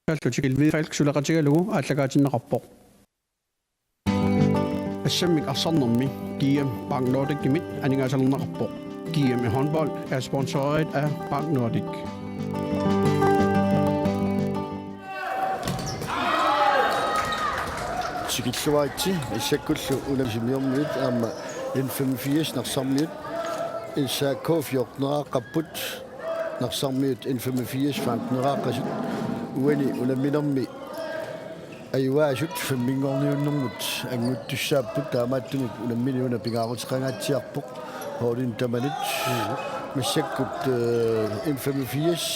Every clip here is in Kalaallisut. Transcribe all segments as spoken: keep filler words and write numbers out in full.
Kallutik Ilvi Falk suleqatigalugu aallakaatinneqarpoq. Assammik arsarnermi G M Bank Nordicimit aningaasalerneqarpoq. G M i håndbold er sponsoreret af Bank Nordic. Tikilluaritsi massakkullu unammisimiormiut aamma N femogfirs Narsarmiut S A K fjorten-eraaqqapput, Narsarmiut N femogfirs femten-eraaqqasut. Uani unamminermi ajugaasut femminngorniunnermut annguttussaapput, taamaattumik unammineq una pingaaruteqangaatsiarpoq holdinut tamanut. Massakkut, øh, N femogfirs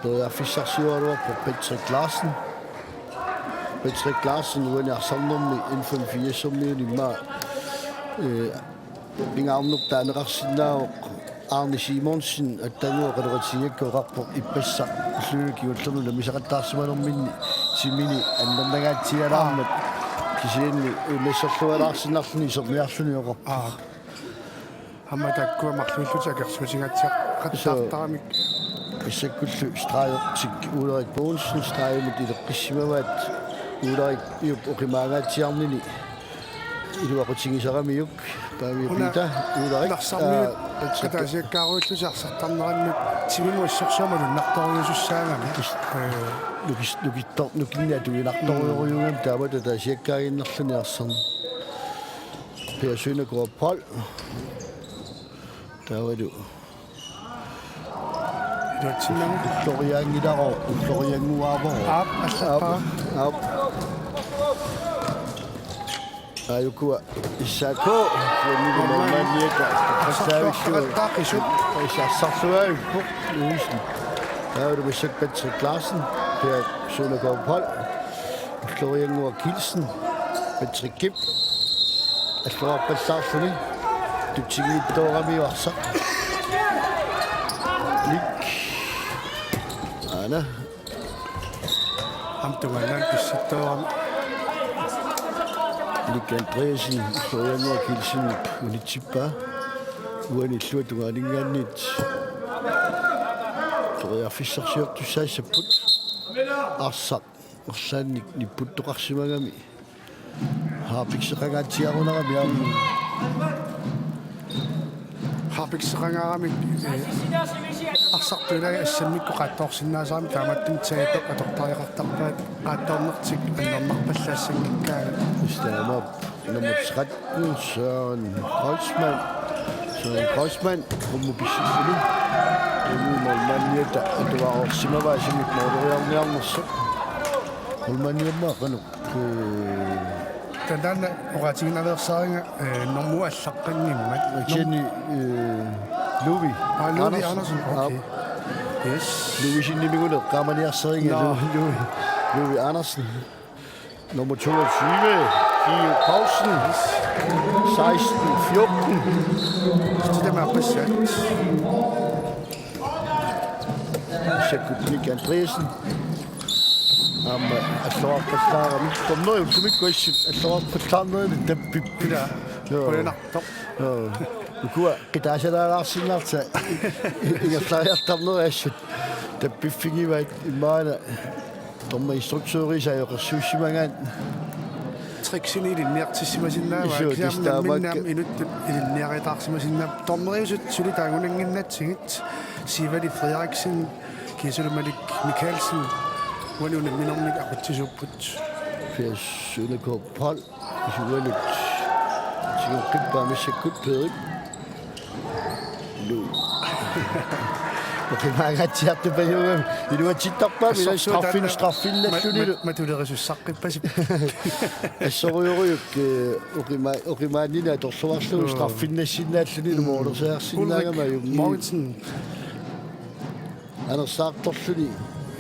periarfissarsioraluarpoq Patrick Larsen. Patrick Larsen uani arsarnermi N femogfirs-ermiuni immaqa, øh, pingaarnertut taaneqarsinnaavoq. Arne Simonsen, Attannguaq Qanoq Atsigiakka, oqarpoq ippassaq ulluni kingullerni unammisaqattaarsimanerminni timini annernangaatsialaarmat, kisianni uunasserlualaarsinnarluni isermiarluni oqarpoq. Aa. Aamma taakkua marluullutik akersuutigaatsiaqattaartaramik. Massakkullu stregeriartik Ulrik Poulsen, stregimut ileqqissimavaat. Ulrik Juup oqimaangaatsiarnini iluaqutigisaramiuk. Taavia Una Peter, Ulrik, Narsarmiut, aa, Patrick. Ataasiakkaarujullutik arsartarnerannut timimut assorsuaq malunnartorujusussaagami. Is-, øh, nukis-, nukittor-, nukinniat tuinartorujorujuugami taamatut ataasiakkaaginnarluni arsarneq. Per Søndergaard Poll. Taavalu. Iluatsinnagu. Ulloriaanngilarooq, ulloriannguaavoq. Aap, allappaa. Aap, aap. Aajukua S A K, Jannik Målmand. Målmandiata, qassaavissuaq. Arsarluarpaqattaaqisut. Arsarluarput, Luisen. Taavalu massakkut Patrick Larsen, Per Søndergaard Poll. Ulloriannguaq Kielsen, Patrick Kip. Alluarpallaarluni. Tutsigiittoorami arsaq. Nick. Aana. Aamma tungaanut pissittoorami. Nick Andreasen, Ulloriannguaq Kielsenip unitsippaa. Uani illua tungaaninngaanniit periarfissarsiortussaassappat. Arsaq arlaannik nipputtoqarsimagami. Harpikseqangaatsiarunarami aamma. Harpikseqangaaramik, øh, arsartuilai assammikkut qaattoorsinnaasarami, taamaattumik taakku atortariaqartarpaat qaattoornertik annernarpallaassanngikkaangat. Istaamaap nummer tretten, Søren Kreutzmann. Søren Kreutzmann, qummut pissilluni. Jannik Målmandiata atuaroorsimavaa, sumut måleriarniarnersoq. Målmandiammaa qanoq. Øh. Taanna oqaatiginnalersariga, øh, normu allaqqanngimmat. Jenny, øh, Louis. Ah, Louis Andersen. Andersen, okay. Aap. Yes. Louis sinimiguneq qaamaniarsariga. Nå. Louis, Louis, Louis Andersen. Nummer toogtyve, Geo Poulsen. Seksten fjorten. Sitamaappassat. Sakup Nick Andreasen. Aamma alluarpallaarami. Dommeri ullumikkut assut alluarpallaarnerini tappip. Ilaa. Joo. Qujanartoq. Joo. Ukua qitaasalaalaarsinnarta. Ingerlariartarneri assut. Tappiffigivaat immaana. Dommerinstruktøri sajoqersuussimagaat. Tricksini ilinniartissimasinnaavaat. Isuu, kisianni tassa taamaakka. Nammineq inuttut ilinniariataarsimasinnaavaat. Dommeriusut suli taangunannginnatsigit. Sivali Frederiksen, kiisalu Malik Mikaelsen. Uani unamminermik aqutsisuupput. Per Søndergaard Poll. Isuanut. Sigoqqippaa massakkut Peerik. Nu. Oqimaangaatsiartupajuugami. Iluatsittarpaami, ila. Assorsuaq straffin-, taanna straffinnallunilu. Ma-, ma-, matulerisussaqqippasippoq. Assorujorujuk, øh, oqima-, oqimaannini atorluarlugu. Joo. Straffinnassinnaallunilu. Mm. Moolersaarsinnaagami. Ulrik ajunngii. Mogensen. Anersaartorluni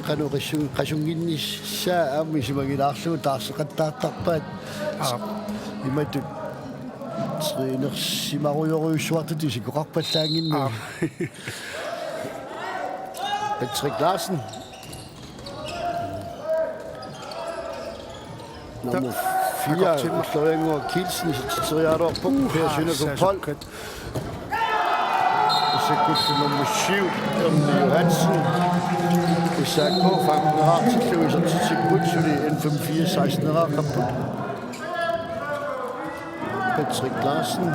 qanoq qassun-, qasunnginnissaa aamma isumagilaarlugu taarseqattaartarpaat. Aap. Imatut trænersimarujorujussuartutut isikkoqarpallaannginnami. Aap. Patrick Larsen. Nummer fire, Florian Kielsen, isertitseriaraluarpoq, Per Søndergaard Poll. Massakkut nummer syv, Erni Johansen. S A K femten-eraartillugu isertitsipput, suli N femogfirs seksten-eraaqarput. Patrick Larsen.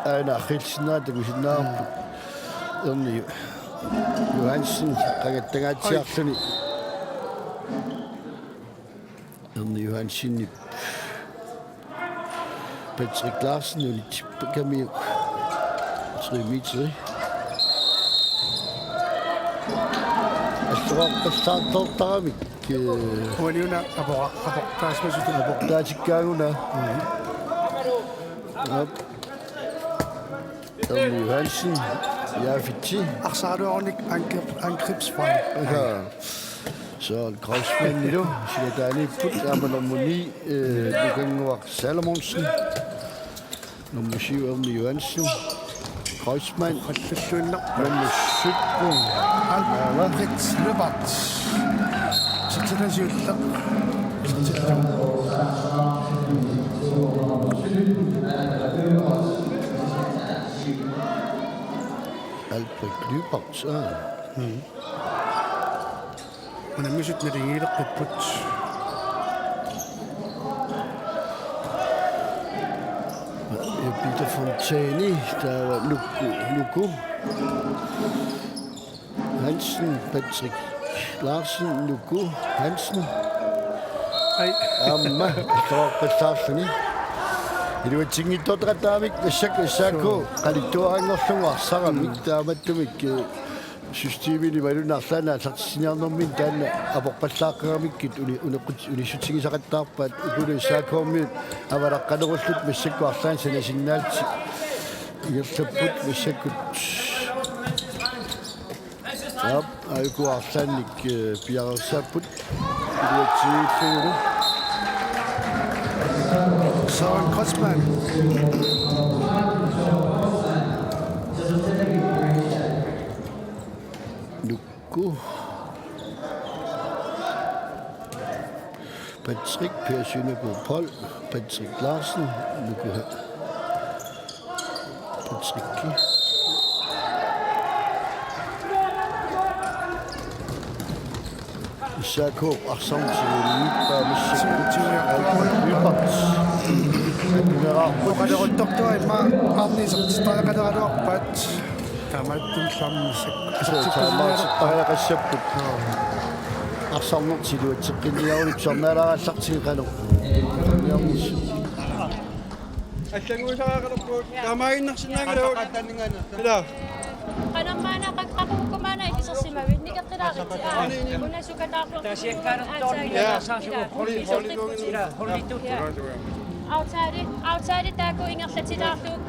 Aana Nielsen takusinnaavarput. Erni Johansen qangattangaatsiarluni. Erni Johansenip Patrick Larsen unitsippakamiuk. Tre meter. Allorarpallaartortaramik, eh, Uaniuna apora-, aportaasimasutut. Aportaatikkaanguna. Mhm. Aap. Erni Johansen, Jafetsi. Arsaraluarunik angriber-, angrebsfejl. Ja. Søren Kreuzmannilu, siataaniipput, aamma nummer ni, eh, Nukannguaq Salomonsen. Nummer syv, Erni Johansen. Kreuzmann. Qallalluinnaq. Nummer sytten. Albrecht Lyberth. Isertitani siulleq. Isertitani. Albrecht Lyberth, aa. Mm. Unammisut naligiileqqipput. Ja, Peter Fontani, taava Nuku, Nuku. Hansen, Patrick Larsen, Nuku, Hansen. Ai. Aamma, allorarpallaarluni. Iluatsinngitsoortaqattaarami, massakkut S A K, sure, qalittuaranngorlugu arsaramik, mm, taamattumik, eh, systemini imaluunniit arlaannik aallartitsiniarnerminni taanna aporpallaaqqagamikkit uni-, uneqqut-, unissutsigisaqattaarpaat ukulu S A K-miut avalaqqanerullutik massakkut arlaannik sanasinnaallutik ingerlapput massakkut. Aap, aajuku arlaannik, eh, piareersaapput. Iluatsiviillugulu. Søren Kreutzmann. Nuku. Patrick, Per Søndergaard Poll, Patrick Larsen, Nuku. Patrick. S A K arsarneq siulliuppaa massakkut. Albrecht Lyberth. Oqaleruttortua immaqa arni isertitariaqaleraluarpaat. Taamaattumik massakkut. Suu, taamaattumik isertitariaqassapput. Arsarneq siulliuteqqinniaruni tusarnaalaarallartigu qanoq. Niarnis. Allannguisariaqalerpugut. Taamaaginnarsinnaanngilaq. Ila. Qanormaana qak-, qaqugu maana ikisorsimavit, nikeqqilaaritsi. Aa, una sukataarlugu. Taasiakkaartoorniarsarsugu. Ila. Holi, holi. Ila, holi. Ila. Aftale, aftale taakku ingerlatilaarlugu.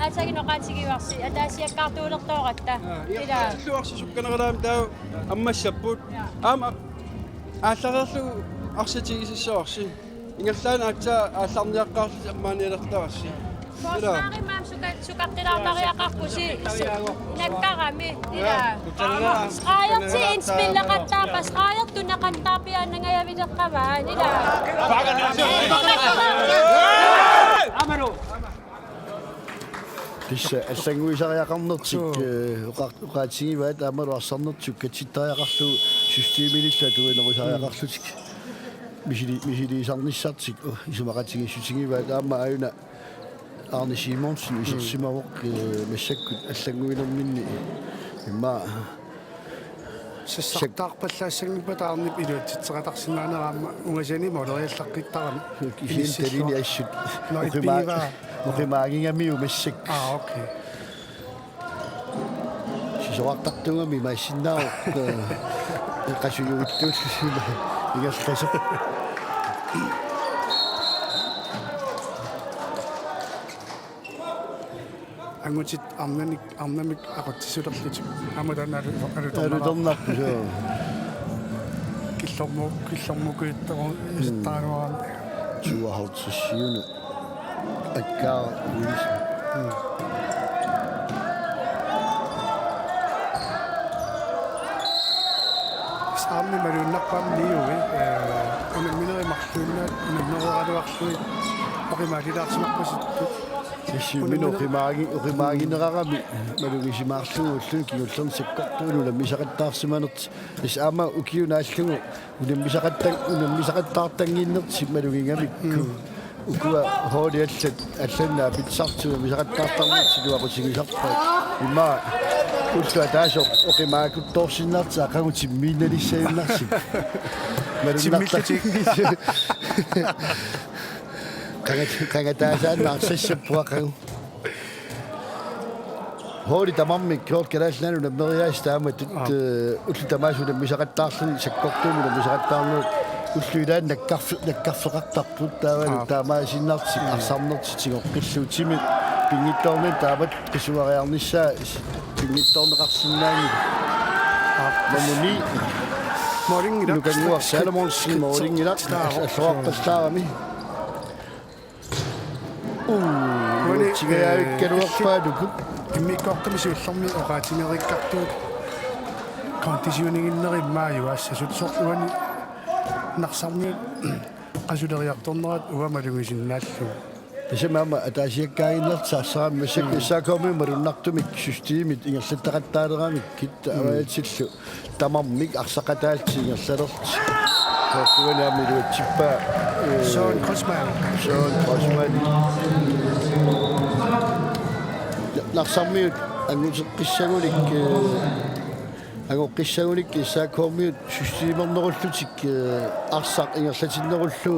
Aatsaat oqaatigivarsi, ataasiakkaartuulertooratta. Ila. Ingerlatilaarlugu arsi sukkaneralaamik taava ammassapput. Aamma aallareerlugu arsaq tigusassavarsi. Ingerlaannaq aatsaat aallarniaqqaarlusi ammaanialertarassi. Ila. Forsvarimik aamma suka-, sukaqqilaartariaqarpusi. Nakkarami. Ila. Ja. Schreiertsi indspilleqattaarpat, Schreier tuneqattaarpiaannangajavileqqavaat. Ila. Amaru. Tassa allannguisariaqarnertik, suu, eh, oqa-, oqaatigivaat aammalu arsarnertik sukkatsittariaqarlugu systeminillu atuinerusariaqarlutik. Misili-, misiliisarnissartik, uh, isumaqatigiissutigivaat aamma aajuna Arne Simonsen isersimavoq, eh, massakkut allannguinerminni immaqa sassartaarpallaassanngippat Arnip iluatsitseqatarsinnaanera aamma ungasanimi uloriallaqqittarami. Kisianni talini assut. Nå, uqima-, ippiva. Uqimaagigamiuk massakkut. Aa, okay. Sisorartartugami imaassinnaavoq, eh, qasujuittuullu ingerlasoq. Angutit arnanik, arnamik aqutsisulerlutik. Aamma taanna alu-, alu-, alutornarpoq, suu. Killormu-, killormukujuttoq, mm, isertaraluarami. Syvoghalvtreds syvende. Akkaara Nielsen. Mm. Aamma malunnarpoq aamma niui, eh, unamminerit marluinnaat, unammereeraluarlugit, oqimaalilaarsimarpasittut. Sisiminnut oqimaagi-, oqimaaginerarami malugisimaarlugu ulluni kingullerni sakkortuumik unammisaqattaarsimanertik. Tassa aamma ukiup naallugu unammisaqattan-, unammisaqattaartannginnertik malugigamikku. Mm. Ukua holdit allat, allannaat pitsartut unammisaqattaartarnertik iluaqutigisarpaat. Immaqa ulloq ataaseq oqimaakuttoorsinnartik aqagu timmiinnalissaginnarsi. Malunnarta-. Timmillutik. Qangat-, qangataasaannaq arsassapput aqagu. Holdit tamarmik, Kalaallit Nunaanni unammeriaasut taamatut, aap, eh, ullut tamaasa unammisaqattaarluni sakkortuumik unammisaqattaarnerat ullut ilaanni nakkarfe-, nakkarfeqartarput taavalu, aap, taamaasiinnartik, mm, arsarnertik tigoqqillugu timi pinngitsoornani taamatut qisuariarnissaa pinngitsoorneqarsinnaanngilaq. Aap. Nummer ni. Målingilaq. Nukannguaq Salomonsen målingilaq. Taava. Alluarpallaarami. Uu, uani, tigaavikkaluarpaaluku. Eh, immikkoortumi siullermi oqaatigereerikkartugut konditioniginneri immaqa ajuassasut, soorlu uani Narsarmiut qasuleriartornerat uanga malugisinnaallugu. Tassami aamma ataasiakkaaginnartut saassaramik massakkut, mm, S A K-mi malunnartumik systemit ingerlattaqattaaleramikkit, mm, avaatillu tamarmik arsaqataallutik ingerlalerlutik. Soorlu uani aamma iluatsippaa, eh, Søren Kreutzmann. Søren Kreutzmann. Narsarmiut anguteqqissagunik, eh, angoqqissagunik S A K-miut systemernerullutik, eh, arsaq ingerlatinnerullugu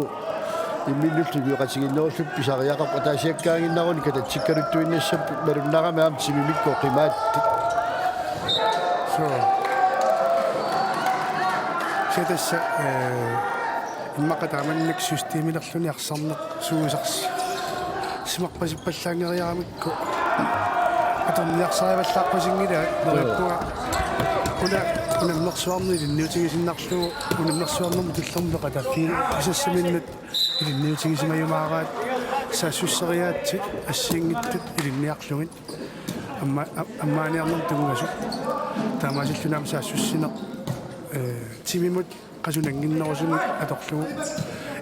imminnullu iluaqutigiinnerullutik pisariaqarput, ataasiakkaaginnaruni katatsikkaluttuinnassapput malunnarami aamma timimikkut oqimaattut. Suu. Kisianni tassa, eh, immaqa taamannak systemilerluni arsarneq suusars-, simarpasippallaanngeriaramikku atorniarsarivallaarpasinngilaat. Joo. Neriuppunga una unammersuarneq ilinniutigisinnarlugu unammersuarnermut tullermut peqataaffigissaminnut ilinniutigisimajumaaraat saassusseriaatsit assigiinngitsut ilinniarlugit. Amma-, am-, ammaaniarnermut tunngasut. Taamaasilluni aamma saassussineq, eh, timimut qasunannginnerusumik atorlugu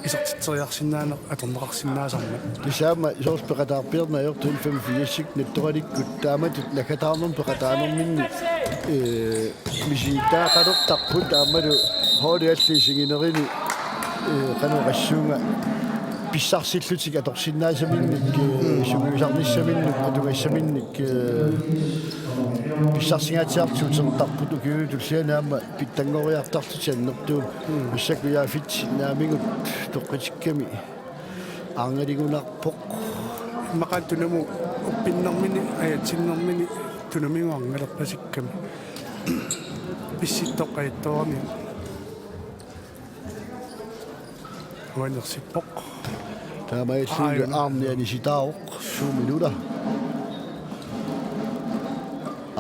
isertitseriarsinnaaneq atorneqarsinnaasarmat. Tassa aamma soorlu peqataarpiarneq ajortut L femogfirsik Nattoralikkut taamatut naggataarnermut peqataanerminni, eh, misilittagaqalertarput aammalu holdit allat isiginerini, eh, qanoq oqassuunga pissarsillutik atorsinnaasaminnik, eh, sungiusarnissaminnut atugassaminnik, eh, pissarsigatsiartuutertarput ukiuni tulliani aamma pitsanngoriartarlutik annertuumik. Mm. Massakkut Jafet naamigut toqqitikkami arnaligunarpoq. Immaqa tunumut uppinnermini, ajatsinnermini tunumigut arnalerpasikkami. Pissittoq ajattoorami. Uanersippoq. Taamaalilluni aajuna. Arni anisitaavoq. Syv minutter.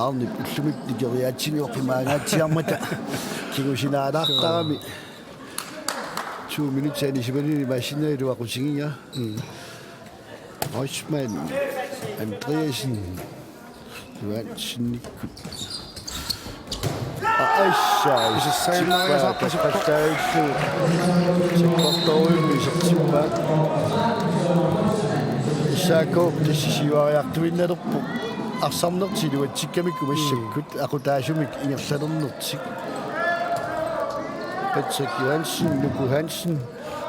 Arnip ullumi nikeriaatsimi oqimaangaatsiarmata kingusinaalaartarami. Syv minutter anisimanini imaassinnaavoq iluaqutigigaa. Mm. Osman Andreasen. Johansenikkut. Aissa, isertippaat, isertippaat, tappallaallu. Sakkortuumik isertippaat. S A K tassa siuariartuinnalerpoq. Arsarnertik iluatsikkamikku massakkut. Mm. Aqutaasumik ingerlalernertik. Patrick Johansen, Nuku Hansen.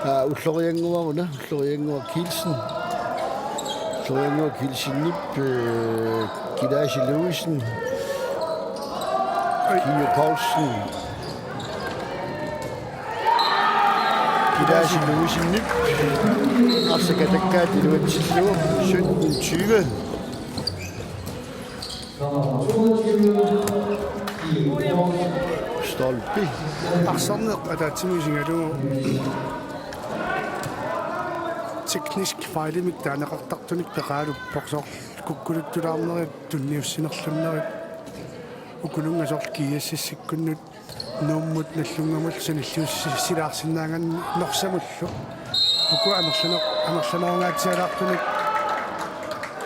Aa, Ulloriannguaq una, Ulloriannguaq Kielsen. Ulloriannguaq Kielsenip, eh, Kilaasi Louisen. Kinjo Poulsen. Kilaasi Louisenip. Arsaq atakkaat iluatsillugu. Sytten tyve. Stolpe. Arsarneq ataatsimut isigalugu teknisk fejlimik taaneqartartunik peqaaluppoq, soorlu kukkuluttulaarnerit, tunniussinerlunnerit, ukununnga soorlu G S S-ikkunnut Nuummut Nagdlungamullu sanilliussilaarsinnaanngilaq Norsamullu. Uku amerlana-, amerlanerungaatsialaartunik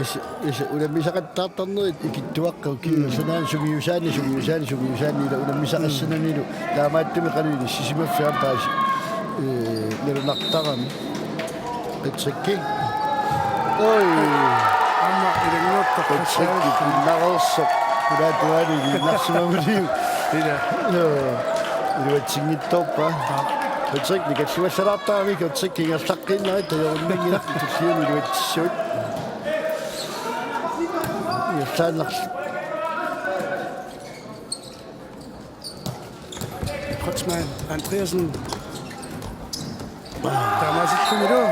Is-, is-, unammisaqattaartarnerit ikittuaqqat ukiut. Mm. Sanaani sungiusaani, sungiusaani, sungiusaani ila unammisaqassananilu. Mm. Taamaattumik qanoq inissisimaffigaat paasi. Ee, nalunartarami. Patricki. Oj. Aamma ilannguuttoq. Patricki pinnareersoq. Ulaatuaani ilinniarsimaguliu. Ila. Joo. Iluatsinngitsoorpaa. Aa. Patrick nikalluallaalaartarami, Patrick ingerlaqqiinnarlugu tajorunnanngilaq tulliani iluatsissuut. Ingerlaannarlugu. Kreutzmann Andreasen. Taamaasillunilu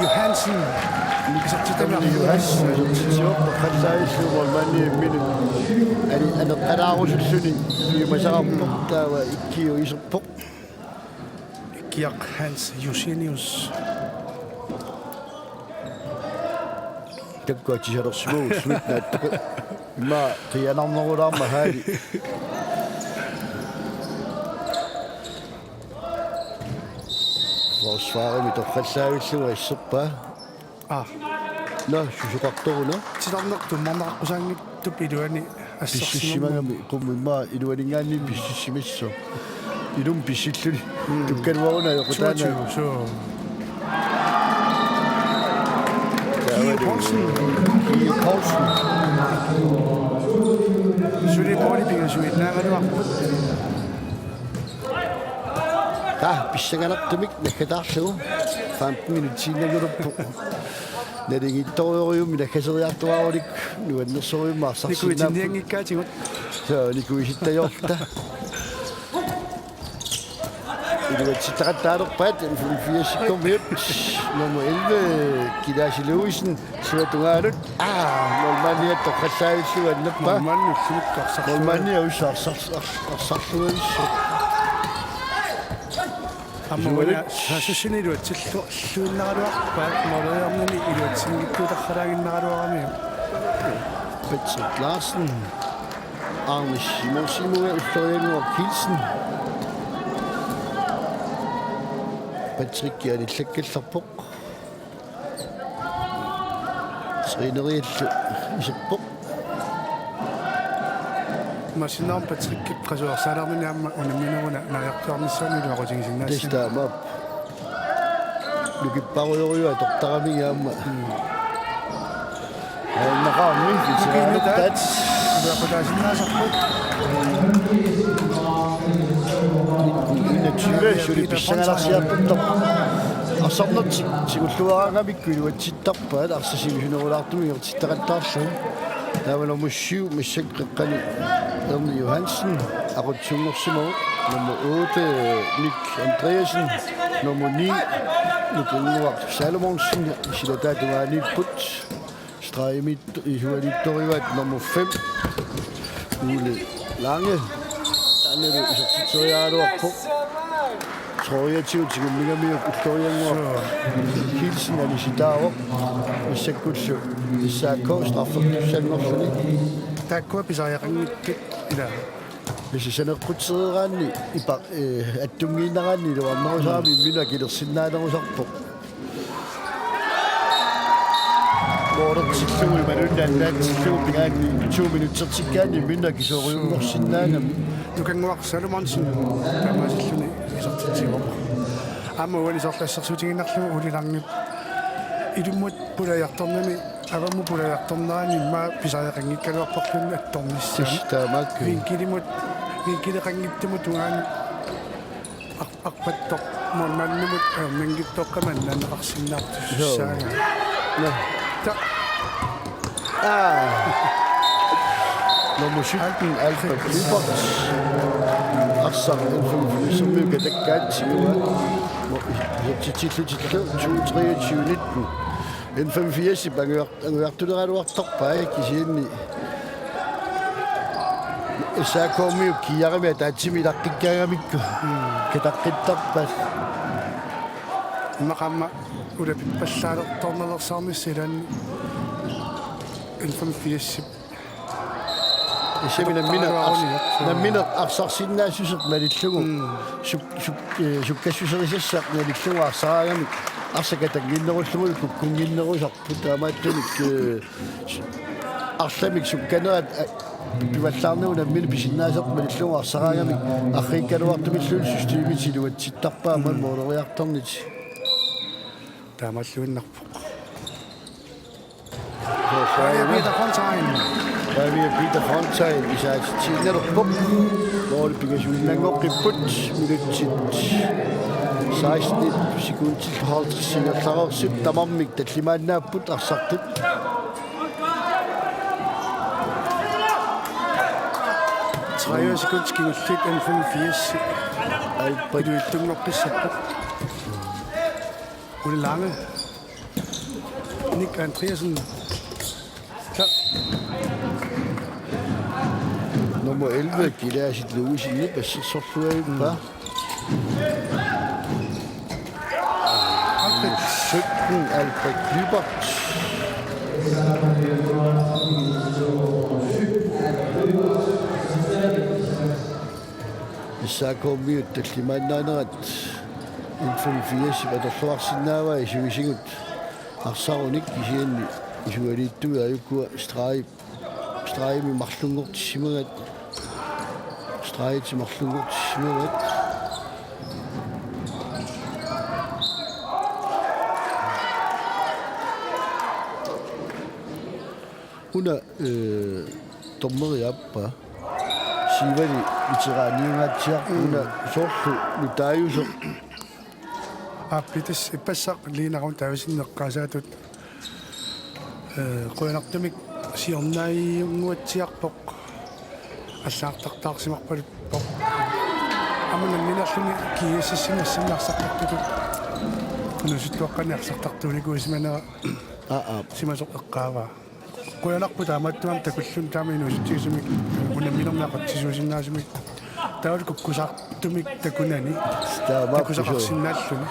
Johansen. Isertitami Johansen. Isertitsivoq, toqqallavillugu målmandip imminut. Aneq-, aneqqalaarusulluni piumasaqarpoq. Taava ikkiu iserpoq. Ikkiaq Hans Josenius. Takkua tisalersimavugut, Schmidt naattoq. Immaqa qiianarnerulaarmat Haali. Forsvarimi toqqallavillugu asserpaa. Aa. Nå, susoqartoruna. Titarneq tummarneqaqqusaanngitsup iluani assersimagami. Pissussimagami, qummut immaqa iluaninngaanniit pissussimassaaq. Ilumut pissilluni. Mm. Tukkaluaruna ajoqutaanaa. Toogtyve, så. Taavalu Kiel Poulsen. Kiel Poulsen. Suli måli pingasuinnaagaluarput. Taa, pissanganartumik naggataarlugu. Femten minutsiinnanngulerpoq. Nalingittorujorujummik naggaseriartuaarulik nuannersorujummik arsarsinnaapput. Nikuitinnianngikkaatigut. Soo, nikuisittajoorta. Iluatsittaqattaalerpaat N femogfirs-ikkormiut. Nummer elleve, Kilaasi Louisen, suatungaanut. Aa, målmandiata toqqallaavissuannappaa. Målmandi ullumikkut arsarlugu. Målmandi arsar-, arsar-, arsarlugu. Aamma Isumalit. Uani saassussini iluatsilluinnaraluarpaat, måleriarnini iluatsinngikkuutaralaaginnaraluaramiuk. Patrick Larsen. Arne Simon Simon Ulloriannguaq Kielsen. Patrick anillakkallarpoq. Træneriallu iserpoq. Massinnaam Patrick qasuersaalaarnini aamma unammineruna naariartuarnissaanut iluaqutigisinnaassaaq. Tassa taamaappoq. Nukipparujorujuuvoq atortaramigit aamma. Mm. Aajunngilaqaarmi, veteranertaat. Nukipparujorujuuvoq. Iluaqutaasinnaasarput. Enogtyve, suli pissanganarsiartortarpoq. Arsarnertik tigulluaraangamikku iluatsittarpaat, arsaq sivisunerulaartumik ingerlattaqattaarlugu. Taava nummer syv, massakkut qeqqani Erni Johansen, aqutsunngorsimavoq. Nummer otte, Nick Andreasen. Nummer ni, Nukunnguaq Salomonsen, silataata tungaaniipput. Stregimit isuaniittorivaat nummer fem, Ole Lange. Taannalu isertitseriaraluarpoq. Treogtyve tigummigamiuk Ulloriannguaq Kielsen anisitaavoq. Massakkullu S A K straffertussanngorluni. Taakkua pisariaqanngikkit ila. Misisaneqqutsereeraanni ipa-, eh, attunngiinnaraanni iluarnerusarami imminut akilersinnaanerusarpoq. Målertillugu imaluunniit annaatsillugu pingaanni to minutsertikkaanni imminut akisoorujummersinnaallugu. Nukunnguaq Salomonsen taamaasilluni isertitsivoq. Aamma uani soorlu assersuutigiinnarlugu Ole Langep ilummut pulajartornani, avammut pulajartornerani immaqa pisariaqanngikkaluarparluni attornissaa. Tassa taamaakkua. Vinkelimut, vinkeleqanngitsumut tungaanut ar-, arpattoq målmandimut ajornanngitsoq qamannanneqarsinnaartussaanga. Joo. Nå. Ta- Aa. Nummer sytten, Alfred Lyberth. Arsaq N femogfirsiumiut katakkaat siua. Mo-, isertitsillutillu to treogtyve nitten. N femogfirsip angujar-, angujartuleraluartarpai kisianni S A K-miut kiiarami ataatsimik ilaqqikkaangamikku. Mm. Kataqqittarpaat. Immaqa aamma ulapippallaalertornersaarnissaq ilaanni N femogfirsip. Isimi nammineq ars-, nammineq arsarsinnaassuseq malillugu. Mm. Suk-, suk-, eh, sukkassuserisassaq malillugu arsaraagamik. arsaq katannginnerullugu kukkunnginnerusarput, taamaattumik, eh, arsamik sukkanerat, eh, pivallaarnagu nammineq pisinnaasaat malillugu arsaraangamik arriikkaluartumilluunniit systemit iluatsittarpaa aamma, mm, måleriartornit. Taamaalluinnarpoq. Pavia Peter Fontain. Pavia Peter Fontain isaatitsiinnarpoq. Måli pingasuinnanngoqqipput, minutsit seksten sekundit halvtreds ingerlareersut, tamarmik tallimaannaapput arsartut. Tredive sekundit kingulliit N femogfirs. Albrecht. Iluitsunngoqqissapput. Ole Lange. Nick Andreasen. Klar. Nummer elleve, Kilasit Louisenip assersorluarpaa. Albrecht. Sytten, Albrecht Lyberth. S A K-miut tallimaannaanerat N femogfirsip atorluarsinnaavaa isuisigut arsarunik, kisianni isualiittui aajukua streg, stregimi marlunngortissimagaat, stregit marlunngortissimagaat. Una, eh, dommeri aappaa. Siivali veteraniungaatsiarpoq, mm, una soorlu nutaajusoq. Aappi, tassa ippassaq Lina Ravn Davidsen eqqaasaatut, eh, qujanartumik siornaajunnguatsiarpoq, allagartartaarsimarpaluppoq. Aamma nammineerluni G S S-imi assinni arsartartutut inuusuttuaqqanik arsartartuunikuusimanera, aa, aa, simasoq eqqaavaa. Qujanarpoq taamaattumik takulluni taama inuusuttut ilummik unamminermi aqutsisuusinnaasumik. Taavalu kukkusartumik takunani. Taamaappoq suu. Takusaqarsinnaalluni.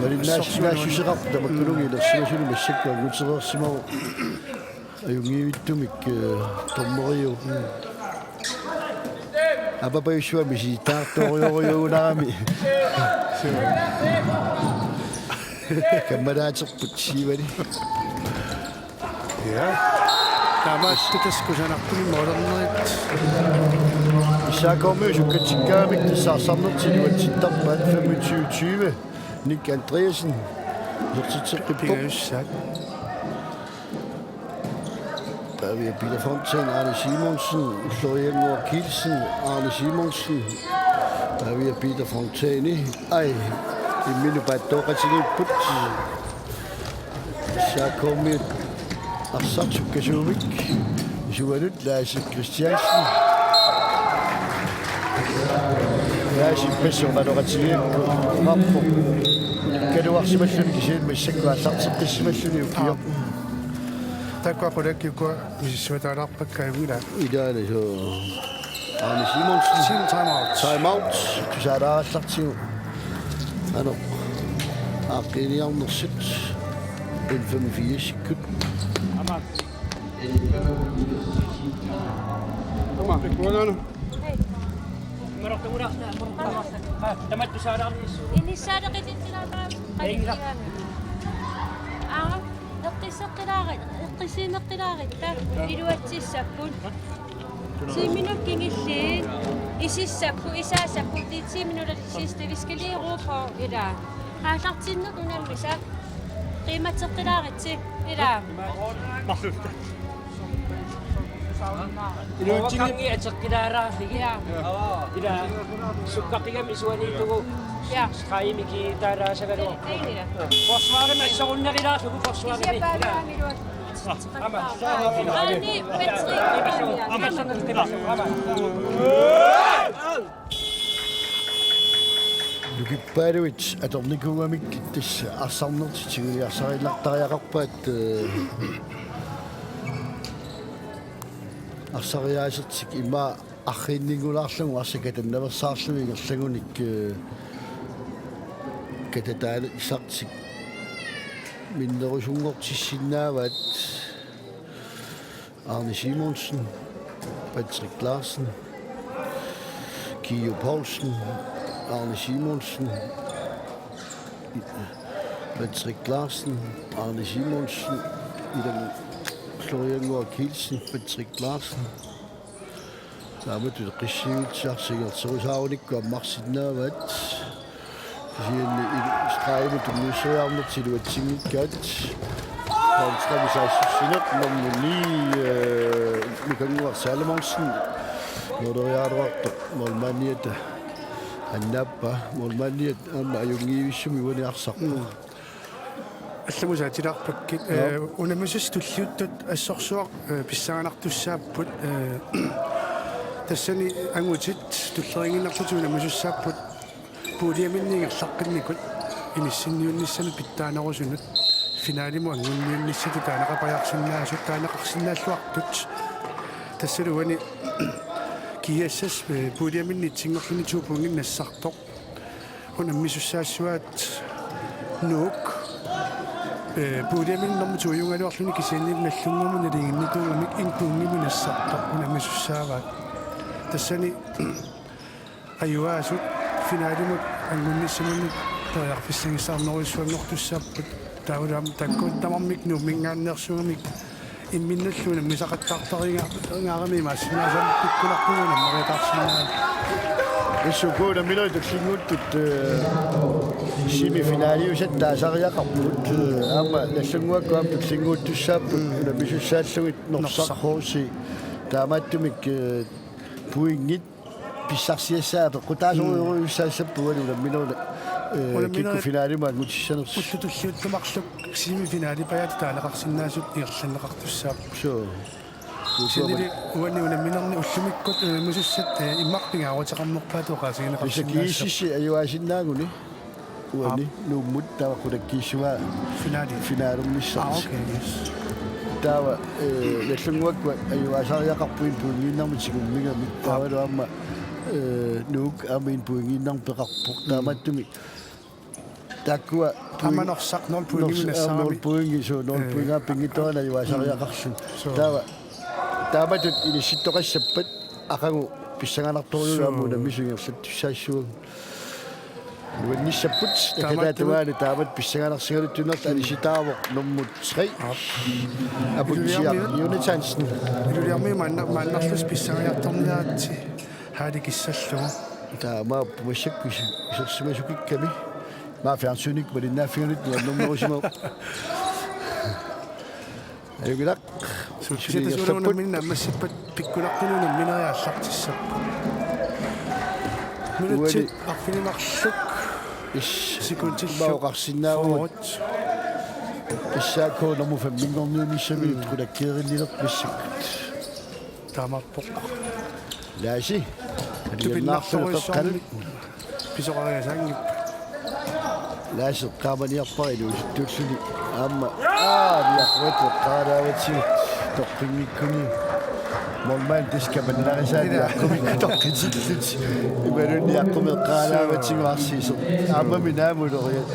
Malinnaassinnaassuseqarpoq tamakkununnga, mm, ilersimasuni massakkut angutereersimavoq. Ajunngivittumik, eh, dommeriu. Aappaagussuaq misilittagartorujorujuugunarami. Kammalaaterput Siivali. Ja. Taamaattumik tassa kusanartumik målernerit. S A K-miut sukkatsikkaangamik tassa arsarnertik iluatsittarpaat, femogtyve tyve. Nick Andreasen. Isertitseqqippoq. Pingajussaat. Pavia Peter Fontain, Arne Simonsen, Florian Moore Kielsen, Arne Simonsen, Pavia Peter Fontaini, ai, imminut paattooqatigiipput. S A K-miut arsaq sukkasuumik, isuanut Lasse Christiansen. Lasse ippassaq oqaloqatigiikku, oqarpoq ulikkaluarsimalluni kisianni massakkut aallarteqqissimalluni ukioq. Taakku qulakkiukua misissuataalaarpakka ajunngilaq. Ilaana suu. Arne Simonsen. Team time out. Time out. Tusaalaarallartigu. Ano. Aaqqiiniarnersut. N femogfirsikkut. Ama. Ama. Kuulana. Inissaaleqititsilaarpara. Aa, eqqisseqqilaarutta, eqqissiineqqilaarutta, iluatsissapput. Ti minut kingulliit, isissapput, isaasapput, ti minut sidste, vi skal lige ro på, ilaa. Aallartinneq unammisa, qiimmatseqqilaaritsi, ilaa. Iluatsingi ateqqilaaraarlugit. Ja. Ila sukkaqigami isuaniittugu. Ja. Stregikkut taalaasagaluarpoq. Forsvarimi assorunnerulaarlugu forsvarimi. Kisianni paamiami iluat. Ama. Aani, Patrick. Ama. Nukippaaluit atornikuugamik tassa arsarnertik tigulliarsarilaartariaqarpaat, eh, arsariaasertik ima arriinninnguulaarlugu arsaq katannaveersaarlugu ingerlagunik, eh, katataalissartik minnerusunngortissinnaavaat. Arne Simonsen, Patrick Larsen, Kio Poulsen, Arne Simonsen, Patrick Larsen, Arne Simonsen, Ilan Florian Ngor Kielsen, Patrick Larsen. Taamatut qissiutsiarsigerserusaarunikkut ammarsinnaavaat. Kisianni il-, stregimut tunniusseriarnertik iluatsinngikkaat. Kontrami saassussineq nummer ni, øh, Nukannguaq Salomonsen. Måleriaaruartoq målmandiata annaappaa. Målmandiat aamma ajunngivissumik uani arsaq. Mm. Allamut saatilaarpakkit. Joo. Øh, unammisut tulliuttut assorsuaq, øh, pissanganartussaapput, øh, tassani angutit tulleriinnarlutik unammisussaapput puljeminnit ingerlaqqinnikut inissinniunnissamik pitsaanerusunut finalimut angunniunnissatut taaneqapajaarsinnaasut taaneqarsinnaalluartut. Tassalu uani G S S, øh, puljeminnit itsinngorluni to pointit nassartoq. Unammisussaassuaat Nuuk. Øh, puljeminnit nummer to-ugaluarluni kisianni Nagdlunguamut nalinginnikuugamik en pointimik nassartoq unammisussaavaat. Tassani ajugaasut finalimut angunnissaminut periarfissagissaarnerujussuanngortussaapput. Taavalu aamma taakku tamarmik Nuumminngaanneersuugamik imminnullu unammisaqattaartariga-, -gaarami imaassinnaasumik pikkunartumik unammeriataarsinnaavoq. Tassa uku unamminerit tullinnguuttut, øh, semifinaliusat taasariaqarput, øh, aamma Nagdlunguakkut aamma tullinnguuttussaapput, mm, unammisussaallugit Norsaq. Norsaq H C. Taamaattumik, øh, pointit pissarsiassaat apeqqutaasorujussuussapput uani unamminerit, øh, unamminerit kikkut finalimut angutissanersut. Ullut tulliuttut marluk semifinalipajaatut taaneqarsinnaasut ingerlanneqartussaapput. Suu. Kisiannili uani unamminerni ullumikkut unammisussat, øh, immaqa pingaaruteqarnerpaatut oqaasigineqarsinnaassapput. Tassa G S S ajugaasinnaaguni. Uani. Aap. Nuummut taava qulakkiissavaa finali. Finalernissartik. Ah, okay, yes. Taava, øh, Nagdlunguakkut ajugaasariaqarput en pointiinnarmik tigummigamik. Aap. Taavalu aamma, øh, Nuuk aamma en pointiinnarmik peqarpoq. Mm. Taamaattumik. Taakkua aamma point-, Norsaq nul pointimik Norsaq, nassarami. Nul pointi, suu, nul, øh, pointi aamma pinngitsoorani ajugaasariaqarluni. Mm. Suu. Taava, taamatut inissittoqassappat aqagu pissanganartorujuuvoq. Suu. Aamma unammisut ingerlattussaassuugut. Nuannissapput, taamaattumik. Takutaa tungaanut taamatut pissanganarsigaluttuinnartoq, mm, anisitaavoq nummer tre. Aap. Aputsiaq Iluliarmi-, Jonathansen. Iluliarmi maanna-, maannarlusi pissangajartorniaritsi Haali kissallugu. Taamaappoq massakkut isu-, isersimasukikkami. Maa fjernsynikkut malinnaaffigalugit nuannernerusimavoq. Ajunngilaq. Suu, kisianni tassa unamminerit naammassippat pikkunartumik unamminerit aallartissapput. Minutsit uani arfineq-marluk. Is. Sekundillu. Maoqarsinnaavoq. Forward. S A K nummer fem-inngorniunnissamut, mm, qulakkeerinnilerpassakkut. Taamaappoq. Laasi. Tupinnartorujussuarmik pisoqariasaanngippat. Laasi eqqaamaniarpara inuusuttuulluni. Aamma. Aa, niaqqumikkut eqqaalaavatigut toqqinngikkunik. Målmand tassa kapannarisai. Ila. Niaqqumikkut toqqitillutik. Imaluunniit niaqqumik eqqaalaavatigut arsiisoq. Aammami naamuloriat.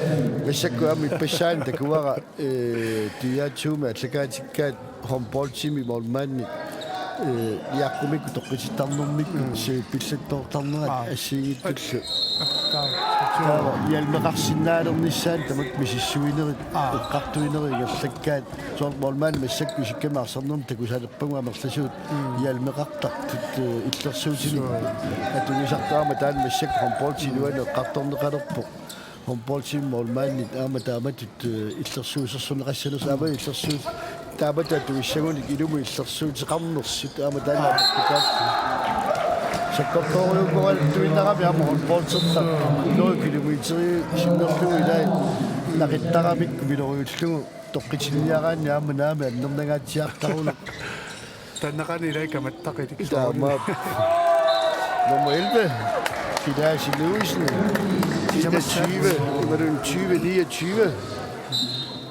Massakkut aamma ippassaani takuara, øh, D R to-mi allakaatikkaat håndboldimi målmandit, øh, niaqqumikkut toqqitittarnermikkut, mm, se pillattoortarnerat, aa, assigiinngitsullu. Aa, taava. Taava hjelmeqarsinnaalernissaanut tamakku misissuinerit, aa, eqqartuinerit ingerlakkaat. Soorlu målmandit massakkut isikkamik arsarnermut takusalerpagut amerlasuut, mm, hjelmeqartartut, øh, illersuutinik. Suu. Atuisartut aamma taanna massakkut håndboldip iluani eqqartorneqalerpoq. Håndboldimi målmandit aamma taamatut, øh, illersuusersorneqassanersut, aamma illersuut-, taamatut atuissagunik ilumut illersuuteqarnersut aamma taanna, aa, apeqqutaalluni. Sakkortoorujuunnaraluttuinnarami aamma håndboldertartut hundrede kilometeri sinnerlugu ilai naqittaramik miloriullugu toqqitinniaraanni aamma naamik annernangaatsiartaruneq. Taannaqaani ilai kamattaqilik. Taamaappoq. Nummer elleve, Kilaasi Louisen. Enogtyve, imaluunniit tyve niogtyve.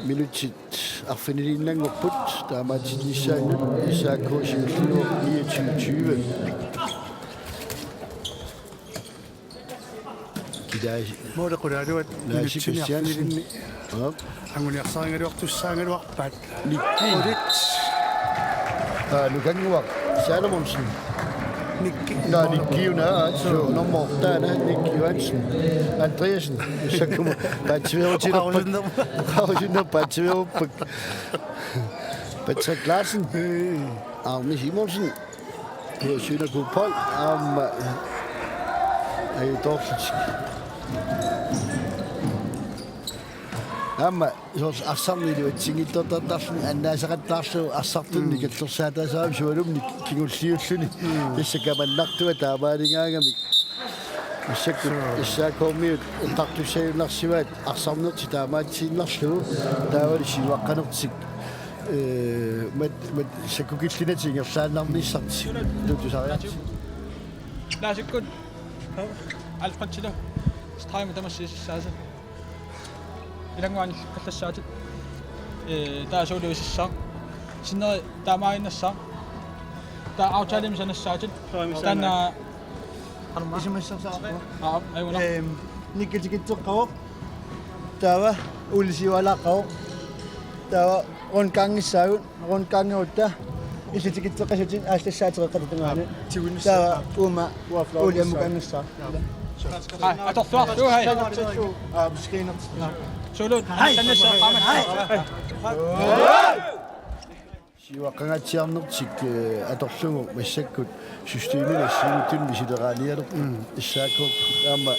Minutsit arfiniliinnanngorput taamaatinnissaannut, S A K siulliuvoq niogtyve tyve. Kilaasi. Måli qulaaluat Laasi minutsini Christiansen. Arfinilinni. Aap. Anguniarsarigaluartussaagaluarpaat. Nikki. Qulit. Aa, Nukannguaq Salomonsen. Nikki. Nå, Nikki una, altså, nummer otte, Nikki Johansen. Andreasen, så kommer Patsiverup. Oqarusunner-, oqarusunner Patsiverup. Patrick Larsen. Arne Simonsen. Syna Kupol. Aamma Aju Dorset. Aamma soorlu arsarneq iluatsinngitsoortartarluni annaasaqattaarlugu arsartunik nikallersaataasarami sualummik kingulliulluni. Tassa kamannartua taamaaligaangamik. Massakkut S A K-miut eqqartussajunnaarsimaat arsarnertik taamaatsiinnarlugu taavali siuaqqanertik, ee, mat-, mat-, sakkukillinertik ingerlaannarnissartik tutusariartik. Naasikkut Alfred Tilo. Strøm tamassi sissaasa. Ilannguani kallassaatit. Ee, taava suulivisissaaq. Sinneri taamaaginnassaaq. Taava aftaleqarnissaa saatit. Taanna. Isumassarsaarpoq. Aa, ajunngilaq. Ehm, Nikki tikitseqqavoq. Taava Ole siualaaqqavoq. Taava rundgangissaagut. Rundgangerutta illit tikitseqqasutit aallassaatereqqata tungaani. Taava uuma Ole ammukaannassaaq. Aa, atorluarlugu, hej. Aa, skeener. Suulut, hej. Tannissaa qaammat. Hej. Siuaqqangaatsiarnertik, eh, atorlugu massakkut systemimik assigiinngitsunik misileraanialerput. Mm. S A K aamma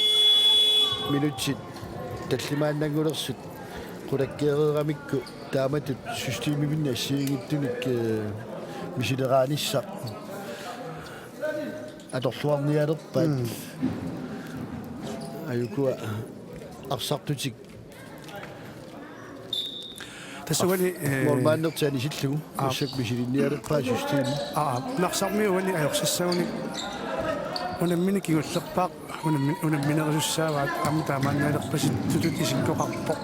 minutsit tallimaannanngulersut qulakkeereeramikku taamatut systemimik assigiinngitsunik, eh, misileraanissaq atorluarnialerpaat. Mm. Ajukua arsartutik. Tassa uani, eh, målmandertik anisillugu. Aa. Massakkut misilinnialerpaat systemi. Aa, Narsarmiut uani ajorsassagunik unammineq kingullerpaaq, unammi-, unamminerusussaavaat, aamma taamaannalerpasittutut isikkoqarpoq.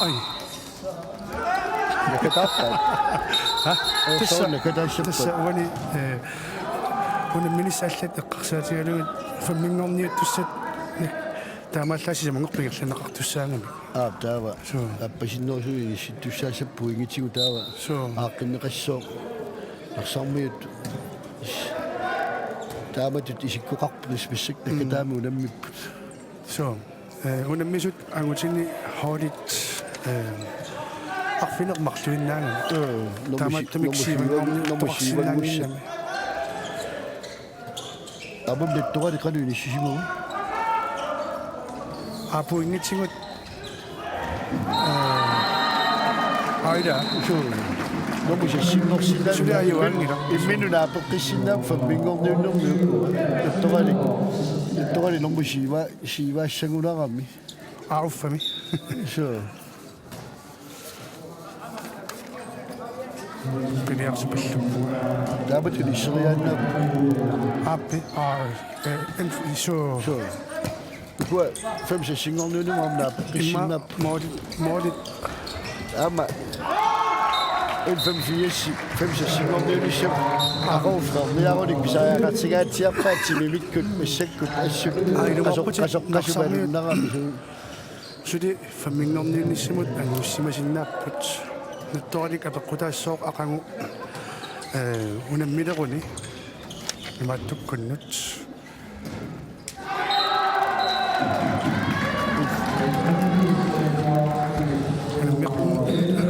Ai. Nakataappaat. Ha? Tassa, soorlu nakataassappat. Tassa uani, eh, unamminissat allat eqqarsaatigalugit femminngorniuttussat, ne, taamaallaat sisamanngorpat ingerlanneqartussaagami. Aap, taava. Suu. Appasinnerusunik inissittussaassapput pointitsigut taava. Suu. Aaqqinneqassooq. Narsarmiut taamatut isikkoqarput, massakkut, mm, nakataamik unammipput. Suu. Eh, unammisut angutini holdit, eh, arfineq-marluinnaagami. Eh, nummer si-, taamaattumik nummer syv-, nummer syv-, syv-, syv-, syv-, syv-, syv-, aamma Lettogali qanoq inissisimava? Aa, pointitsigut. Aa, aila. Suu. Nummer seks-inngorsinnaanngilaq. Suli ajugaanngilaq. Imminnut naapeqqissinnaammat femminngorniunnermi ukua. Lettogali. Lettogali nummer syv-a, syv-assagunarami. Aa, uffami. Suu. Piniarsipalluppunga. Taamatut inisseriaannaapput. Aappi, aa, eh, en-, suu. Suu. Ukua fem-seks-inngorniunnermi aamma naapeqqissinnaappat. Immaqa målit, målit. Aamma. En fem-fire, fem-seks-inngorniunissaq. Aqagu frerniarunik pisariaqartigaatsiarpaat timimikkut massakkut assut. Aa, ilumoorputit qasoq-, qasoqqasumalunnarami suu. Suli femminngorniunnissamut angussimasinnaarput. Lettoralik apeqqutaassooq aqagu, eh, unammileruni imaattukkunnut. Unammi-,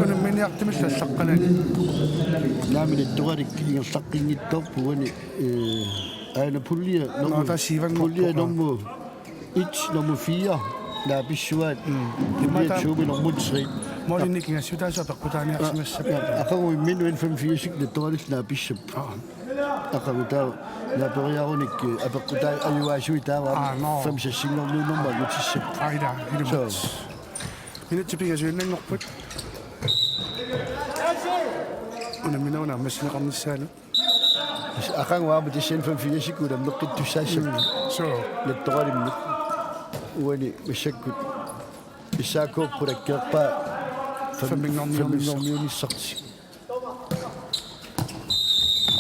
unamminiartumillu allaqqanani. Naamik, Lettoralik ingerlaqqinngitsoorpoq uani, eh, aana pulje nummer, nå, taava syv-anngorpoq, pulje nummer et, nummer fire naapissuaat. Mm. Immaqa taava nummer tre. Målinik ingassutaasut apeqqutaaniarsimassapput. Aa, aa, aqagu imminnut en fem-fire-sik Lettoralik naapissapput. Aa. Aqagu taava naaperiarunik, eh, apeqqutaa ajugaasui taava. Aa, nå. Fem-seks-inngorniunnermi angutissapput. Aa, ila, ilumut. Suu. Minutsit pingasuinnanngorput. Unammineruna ammassineqarnissaanut. Aqagu aamma tassa en fem-fire-sikkut unammeqqittussaassapput. Mm, suu. Lettoralimmut. Uani massakkut S A K qulakkeerpaa fem-, femminngorniunissaq. Femminngorniunissartik.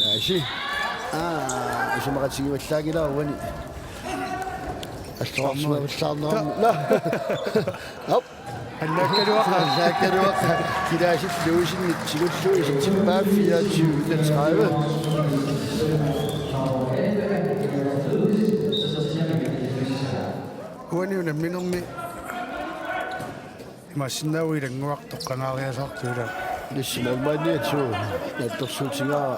Aasi. Aa, isumaqatigivallaanngilara uani. Allorarsimavallaarnerami. Ta- Nå. Op. Annaakkaluaqa. Annaakkaluaqa. Kilaasip luusinnik tigullugu isitsinpaa fireogtyve tredive. Uani unamminermi imaassinnaavoq ilannguaq toqqagaariasaartoq ilaa. Yes, målmandiat suu. Naatsorsuutigaara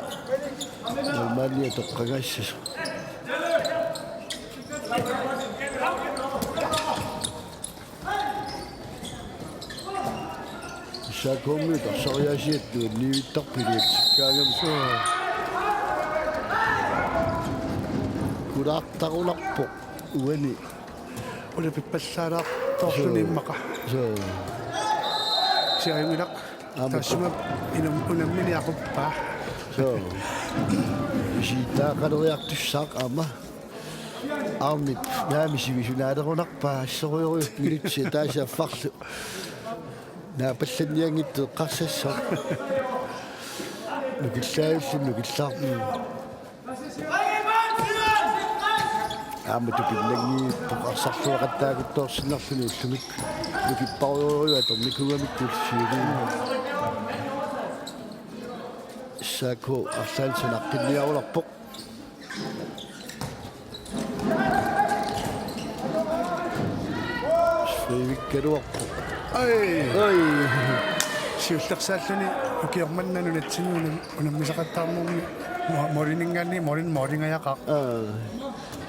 målmandiat toqqagaassasoq. S A K-miut arsariaasiat nuanniivittarput iliatsikkaangami. Suu. Kulaartarunarpoq uani. Ulapippallaalaartorluni. Suu. Immaqa. Suu. Siaimilaq. Aamma. Taassuma inam-, unammini aquppaa. Suu. Isiittaaqaleriartussaaq aamma. Arnip naami sivisunaalerunarpaa assorujorujup minutsi taasiaffarlu. Naapallannianngitsoq eqqarsassaaq. Nukillaavilluni nukillaarpoq. Aamma tupinnanngippoq arsarluaqattaakuttoorsinnarluni ullumi. Nukipparujorujuuvoq atornikuugamikku siuliini. S A K arlaannik sanaqqinniarulerpoq. Frivikkaluarpoq. Ai. Ai. Siullersaalluni ukioq manna nunatsinni unam-, unammisaqattaarnermi mo-, måliminngaanniit målin-, målingajaqaaq. Aa.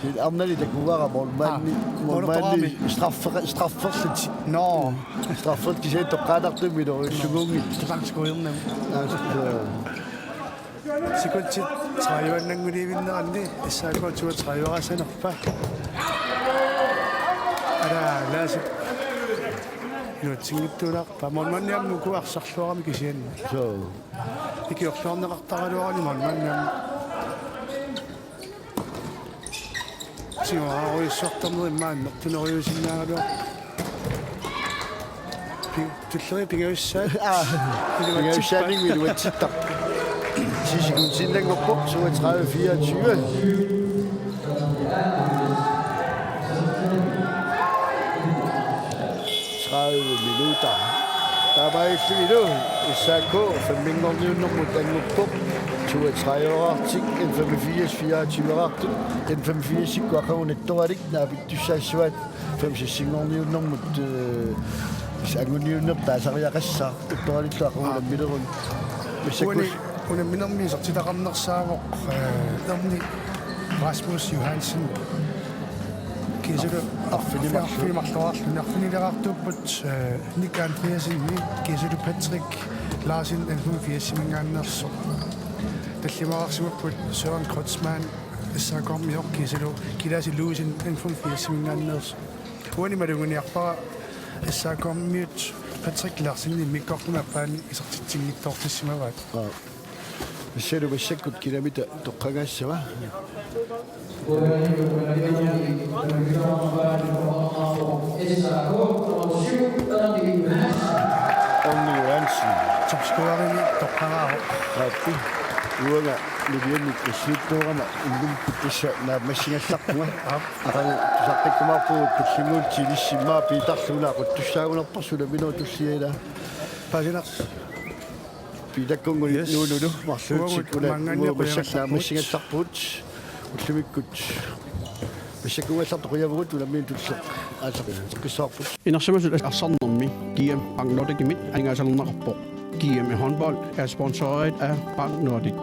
Sila arnani takuara målmandi, aa, målmandi målmandi straffe-, strafferlutik. Nå. Straffet kisianni toqqaannartumik ilorulluguunngillat. Taanna skuinnami. Aa, suu. Sekundit tredive-annannguliivinneranni S A K toogtredive-raassanerpaa. Ala, Laasip iluatsinngitsuulaarpaa. Målmandi aamma uku arsarluarami kisianni. Suu. Ikiorluarneqartaraluarani målmandi aamma. Siuarujussuartarneq immaqa annertunerujuusinnaagaluarpoq. Pi-, tulleriit pingajussaat. Aa, iluatsippaat. Pingajussaanninngooq iluatsittarpoq. Ti sekundiinnanngorpoq, toogtredive fireogtyve. Tredive minutter. Taamaasilluni S A K femminngorniunnermut annguppoq. Toogtredive-raartik, N femogfirs fireogtyve-raartut. N femogfirs-ikkut aqagu nattoralik naapittussaassuaat fem-seksinngorniunnermut, eh, anguniunnerput taasariaqassaaq. Nattoralillu aqagu, aa, nammileruni. Massakkut uani unamminermi isertitaqarnersaavoq, eh, Erni Rasmus Johansen. Kiisalu arfineq-, arfineq-marluk. Arfineq-marluarluni. Arfinileraartuupput, eh, Nick Andreasen, kiisalu Patrick Larsen N femogfirs-iminngaanneersoq. Tallimaarsimapput Søren Kreutzmann S A K-mioq, kiisalu Kilaasi Luusen N femogfirs-iminngaanneersoq. Uani maluginiarpara S A K-miut Patrick Larsen immikkoortumi aappaani isertitsinngitsoortissimavaat. Aa. Massalu massakkut kinamita toqqagaassava? Erni Johansen. Topscorerimi toqqagaavoq. Aappi. Uanga nuliannik issiittuugama illumikkut tassa naammassigallarpunga. Aap. Aqagu tusaqqikkumaarpugut tullinnguutitigut ilissi immaqa Piitarlu una aquttussaagunarparsi unamminerup tullia ilaa. Paasinarsi. Piitakkunnguni. Yes. Nuunulu marluutsikuna. Uagut maanngaanniit uagut massakkut qujanartarpugut. Naammassigallarpugut. Ullumikkut massakkuugallartoq qujavugut, unammineq tulleq aallarteqqissavarput. Inersimasut arsarnermi G M Bank Nordicimit aningaasalerneqarpoq. G M i håndbold er sponsoreret af Bank Nordic.